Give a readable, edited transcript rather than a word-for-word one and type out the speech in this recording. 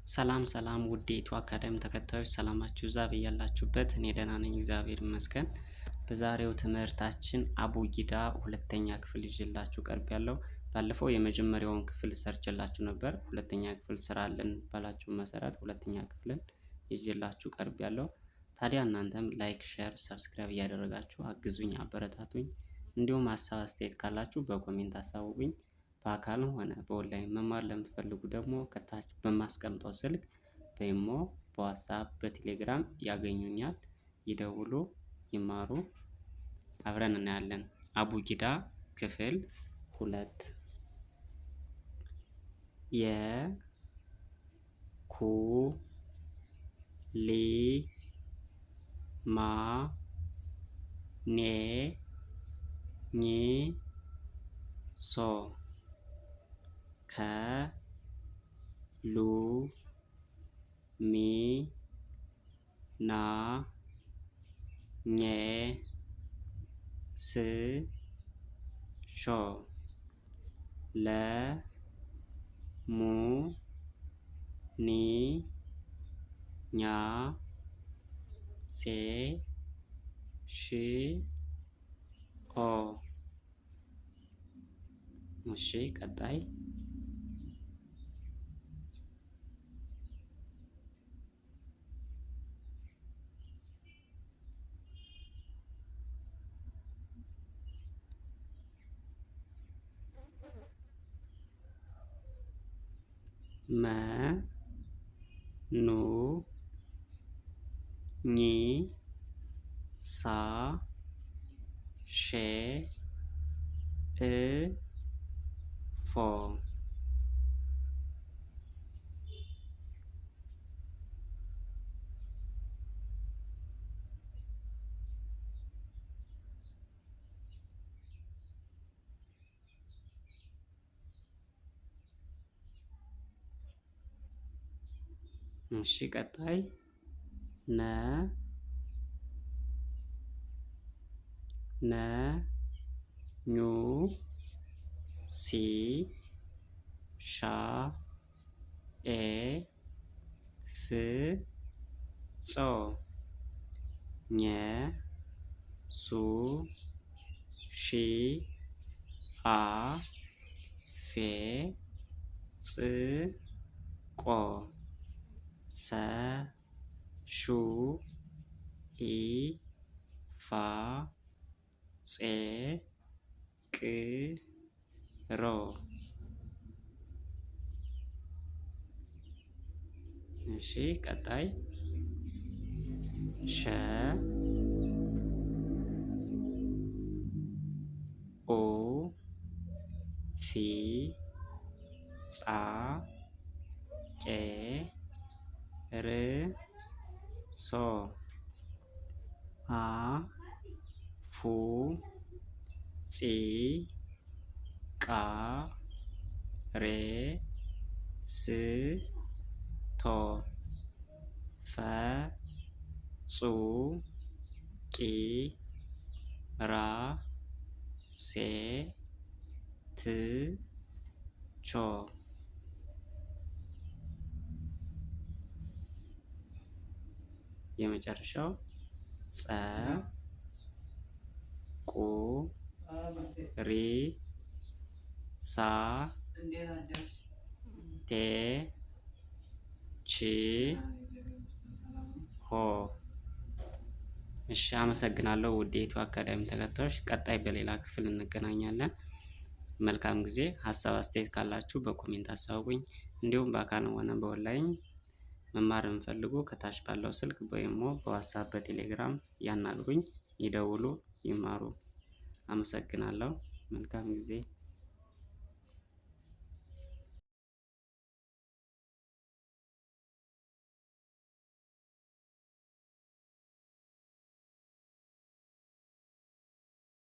ሰላም ሰላም ውድ የኢትዮ አካዳሚ ተከታዮች ሰላማችሁ ይብዛ በያላችሁበት። እኔ ደህና ነኝ፣ እግዚአብሔር ይመስገን። በዛሬው ትምህርታችን አቡጊዳ ሁለተኛ ክፍል ይዤላችሁ ቀርቤያለሁ። ባለፈው የመጀመሪያውን ክፍል ሰርቼላችሁ ነበር። ሁለተኛ ክፍል ስራልን ባላችሁ መሰረት ሁለተኛ ክፍልን ይዤላችሁ ቀርቤያለሁ። ታዲያ እናንተም like፣ share፣ subscribe እያደረጋችሁ አግዙኝ፣ አበረታቱኝ። እንዲሁም ሀሳብ አስተያየት ካላችሁ በ comment አሳውቁኝ። በአካልም ሆነ በኦንላይን መማር ለምትፈልጉ ደግሞ ከታች በማስቀምጠው ስልክ በኢሞ፣ በዋትሳፕ፣ በቴሌግራም ያገኙኛል። ይደውሉ፣ ይማሩ። አብረን እናያለን። አቡጊዳ ክፍል ሁለት። የ ኩ ሊ ማ ኔ ኝ ሶ ከ ሉ ሚ ና ኘ ስ ሾ ለ ሙ ኒ ኛ ሴ ሽ ኦ። እሺ ቀጣይ መ ኑ ኚ ሳ ሼ እ ፎ። እሺ ቀጣይ ነ ነ ኙ ሲ ሻ ኤ ፍ ጾ ኘ ሱ ሺ አ ፌ ጽ ቆ ሰ ሹ ኢ ፋ ፄ ቅ ሮ። እሺ ቀጣይ ሸ ኦ ፊ ጻ ቄ ር ሶ አ ፉ ጺ ቃ ሬ ስ ቶ ፈ ጹ ቂ ራ ሴ ት ቾ። የመጨረሻው ጸ ቁ ሪ ሳ ቴ ቺ ሆ። እሺ አመሰግናለሁ ውድ የኢትዮ አካዳሚ ተከታዮች፣ ቀጣይ በሌላ ክፍል እንገናኛለን። መልካም ጊዜ። ሀሳብ አስተያየት ካላችሁ በ comment አሳውቁኝ። እንዲሁም በአካል ሆነ በኦንላይን መማር የምትፈልጉ ከታች ባለው ስልክ በኢሞ፣ በዋትሳፕ፣ በቴሌግራም ያናግሩኝ፣ ይደውሉ፣ ይማሩ። አመሰግናለሁ። መልካም ጊዜ።